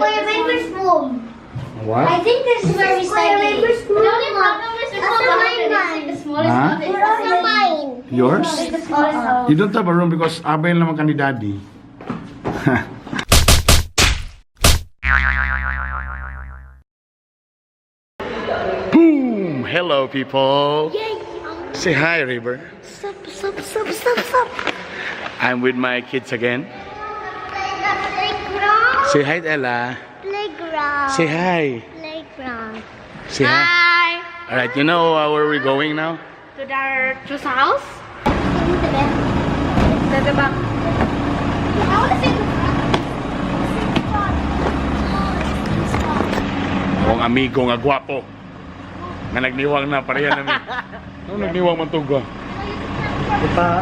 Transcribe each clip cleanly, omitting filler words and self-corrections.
Kuya Raver's room. What? I think this is where we study. Raver's room. The only problem is there's no mine. Like the smallest Huh? office. That's mine. Yours? The smallest house. You don't have a room because abay naman ka ni Daddy. Boom! Hello, people. Yay! Say hi, River. Stop, stop, stop, stop, stop. I'm with my kids again. Playground. Say hi, Ella. Playground. Say hi. Playground. Say hi. Hi. All right, you know where we're going now? To our Chu's house. The bed. To the back. I want to sit in the front. Akong amigo nga gwapo. Nga nagniwang na, pareha namin. Ano nagniwang man tugo?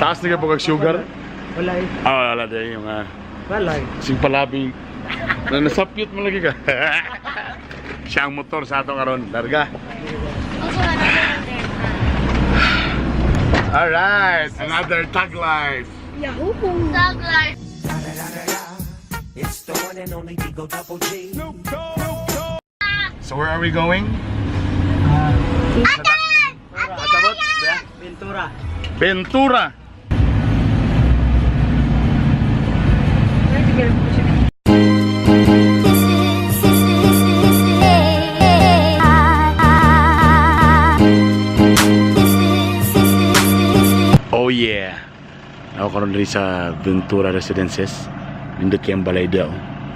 Taas na ka po kag sugar? Wala eh. Ah, wala din yung Wala eh. sing palabi. Na nasapyot mo lagi ka. Siya ang motor sa ato karon. Larga. Also another one there. All right, another tag life. Yahoo! Dog life. It's the one and only Digo Double G. So where are we going? Atabot? Ventura. Ventura. Oh yeah. Ako karon diri sa Ventura Residences. Nindot kay ang balay daw.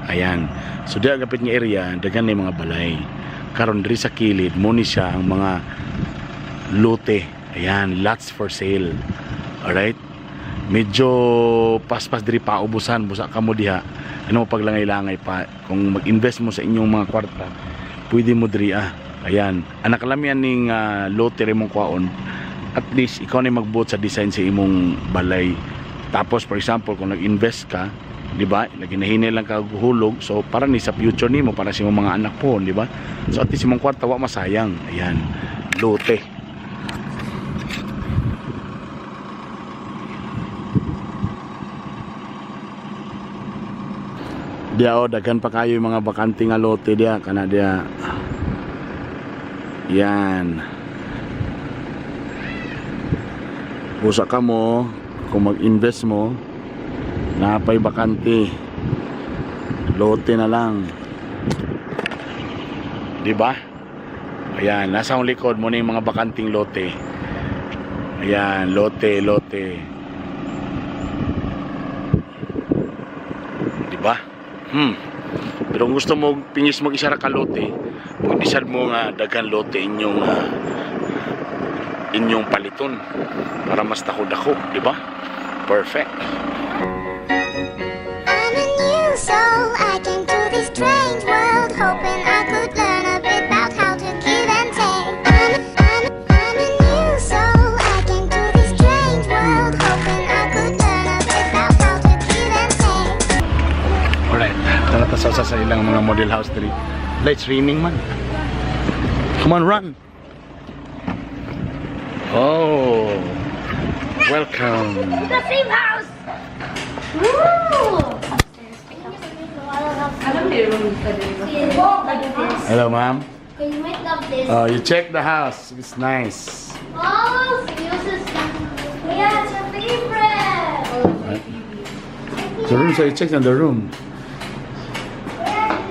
Ayan. So diha gapit nga area, daghan ni mga balay. Karon diri sa kilid mo ni siya ang mga lote. Ayan, lots for sale. Alright? Medyo paspas diri pa ubusan busa kamo diha. Ano mo paglangay-langay pa kung mag-invest mo sa inyong mga kwarta, pwede mo diri ah. Ayan. Anak kalamian ning lote rin mong kwaon. At least ikaw na magbuot sa design sa imong balay. Tapos for example, kung nag-invest ka, di ba? Naginahinay lang ka og hulog, so para ni sa future nimo, para sa imong mga anak po, di ba? So at least imong kwarta wa masayang. Ayan. Lote. Diya oh, daghan pa kayo yung mga bakante nga lote diya kana diya. Yan. Busa ka mo, kung mag-invest mo, napay bakante. Lote na lang. 'Di ba? Ayan, nasa akong likod mo na yung mga bakanting lote. Ayan, lote, lote. 'Di ba? Pero kung gusto mo pingis mo isa ra ka lote, mag-decide mo nga daghan lote inyong inyong paliton para mas dako-dako, di ba? Perfect. I'm a new soul. I came to this strange world hoping I could learn a bit about how to give and take. I'm a new soul. I came to this strange world hoping I could learn a bit about how to give and take. Alright, tara ta sa ilang mga model house diri. Lights raining man. Come on, run. Oh, welcome. The same house. Woo! Hello, ma'am. You might love this. Oh, you check the house. It's nice. Oh, this is, yeah, it's your favorite. The room, so you checked on the room.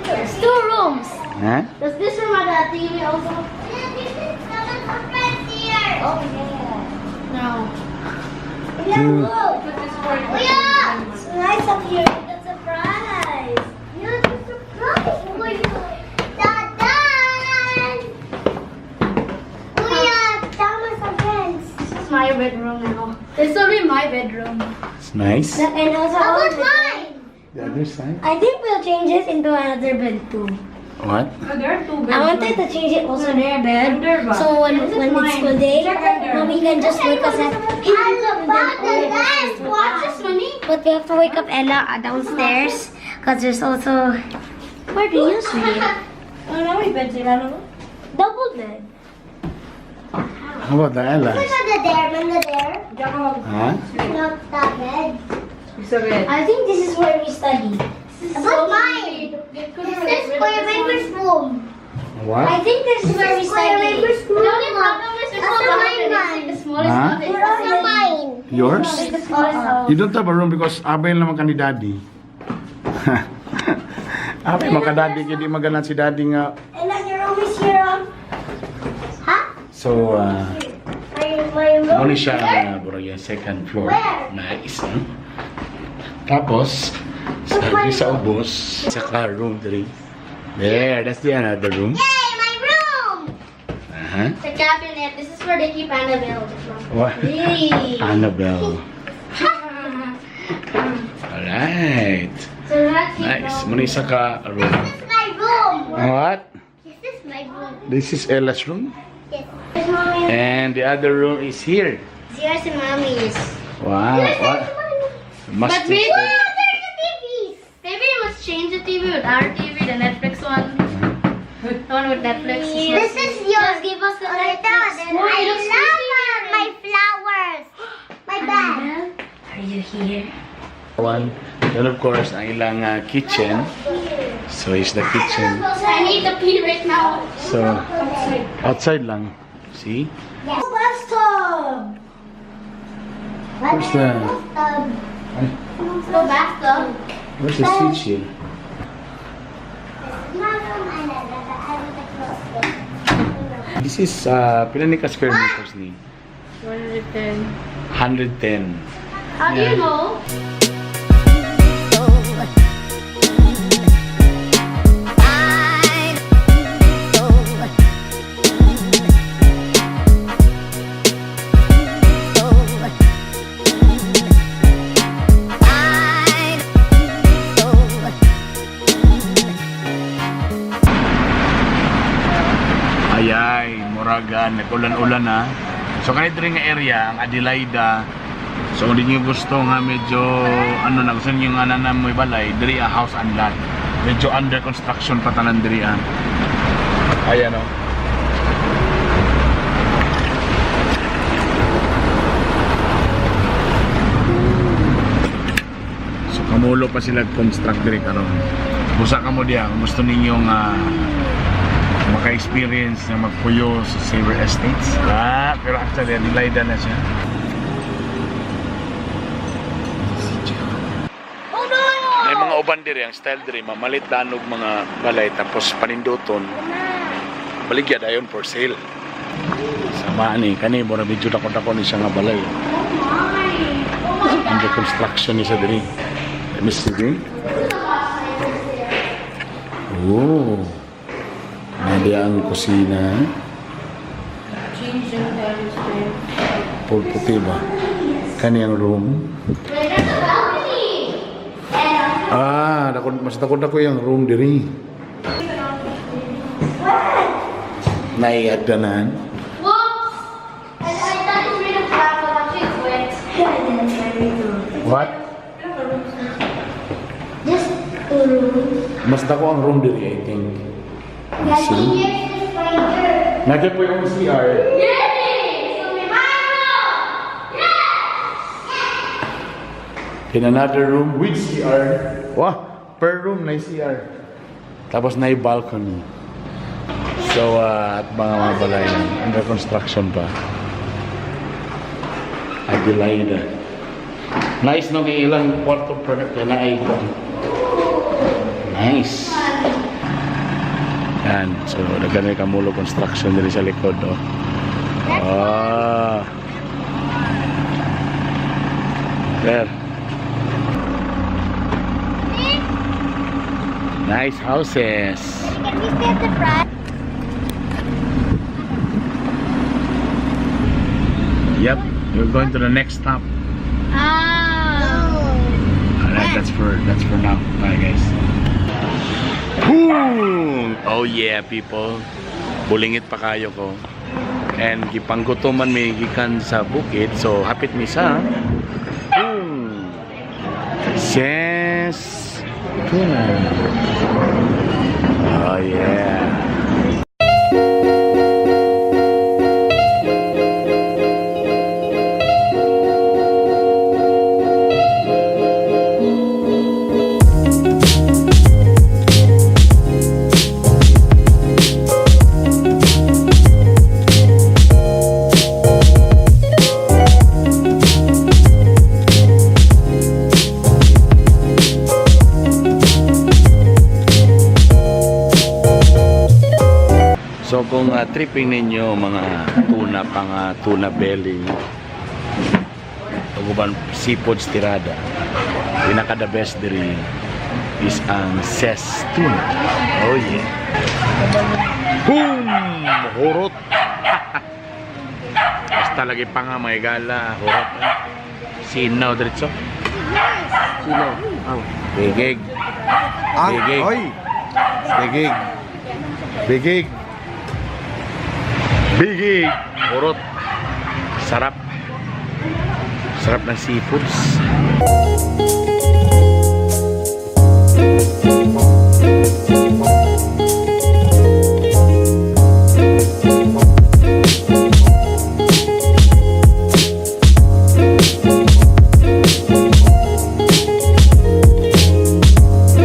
There's two rooms. Huh? Does this room have a TV also? Yeah, this is someone's friends here. Oh yeah. No. Yeah, look. Put this for Oh yeah. It's nice up here. It's a surprise. Yeah, it's a surprise. Kuya. Kuya, tama sa friends. This is my bedroom now. This will be my bedroom. It's nice. And also How about mine? The other side. I think we'll change it into another bed too. What? Oh, there are two bedrooms. I wanted to change it also their bed. Under ba? So when This is when it's mine. school day, Check under. mommy can just wake us up. Hey, and then all of us just wake Watch up. this, mommy. But we have to wake up Ella downstairs because there's also, where do you sleep? Oh, no, may bed sila, no? Double bed. How about the Ella? the there, remember there? Diyan ka mag- Huh? Not that bed. Sa bed. I think this is where we study. About mine. This room. What? I think this is where we study. The only problem is there's no balcony. It's like the smallest Huh? office. Where's mine? Yours? Like the smallest house. You don't have a room because abay naman ka ni daddy. Abay man ka daddy, kaya di maganan si daddy nga. And then your room is here. Huh? So, My room. muna siya, burag yung second floor. Where? Nice, no? Tapos, sa, di sa ubos, sa car room diri. There, that's the another room. Yay, my room! The cabinet. This is where they keep Annabelle. What? Hey. Annabelle. Alright. So that's Nice. Muna isa ka room. This is my room. What? This is my room. This is Ella's room. Yes. There's mommy. And the other room is here. Yours and mommy's. Wow. What? Must But we- Wow, there's the TVs. Maybe you must change the TV with our TV, the Netflix one. The one with Netflix. This is yours. Just give us the Alright, Netflix. then Oh, I it looks love creepy. my flowers. My bed. Are you here? One. Then of course, ang ilang kitchen. So is the kitchen. I need to pee right now. So, outside lang. See? Bathtub. Where's the- Bathtub. Ay, No bathtub. where's the switch here? This is, pila ni ka square meters ni? 110. 110. How do Yeah. you know? Ayay, muragan, nag-ulan-ulan na. So kanit diri nga area ang Adelaida. So kung di niyo gusto nga medyo ano na gusto niyo nga na mo balay, diri a house and lot. Medyo under construction pa tanan diri ah. Ayan oh. So kamulo pa sila construct diri karon. Busa kamo diya kung gusto ninyo nga maka-experience na magpuyo sa Saver Estates. Ah, pero actually, Adelaida na siya. Oh no! May mga uban diri, ang style diri, mamalit danog mga balay tapos paninduton. Baligya dayon for sale. Sama ni kani mura medyo dako-dako ni siya nga balay. Under construction ni siya diri. Let me see diri. Oh. Nadi ang kusina. Pulputi ba? Kani ang room. Wait, there's a balcony. Ah, dako, mas dako dako yung room diri. Naiagdanan. Whoops! I thought it was made of glass, but actually it's wet. What? Just two rooms. Mas dako ang room diri, I think. See? Here's the spider. Nagyan po yung CR. Yay! So we my room! In another room with CR. Wah, per room na CR. Tapos na balcony. So, at mga balay lang. Under construction pa. Adelaida. Nice no kay ilang kwarto per kaya na ay. Nice. Yan. So, nagano yung kamulo construction diri sa likod, oh. Ah. There. Nice houses. Can we stay at the front? Yep, we're going to the next stop. Ah! Alright, that's for now. Bye guys. Boom! Oh yeah, people. Bulingit pa kayo ko. And gipanggutoman mi gikan sa bukid, so hapit mi sa Boom! Ses. Oh yeah. So kung tripping ninyo mga tuna pang tuna belly ug uban seafoods tirada, pinaka the best diri is ang Ses Tuna. Oh yeah. Boom! Hurot. Basta lagi pa nga may gala, hurot. Eh. Sinaw diretso. Sino? Ang. Bigig. Ang, Bigig. oy! Bigig. Bigig. Bigig. Hurot. Sarap. Sarap ng seafoods.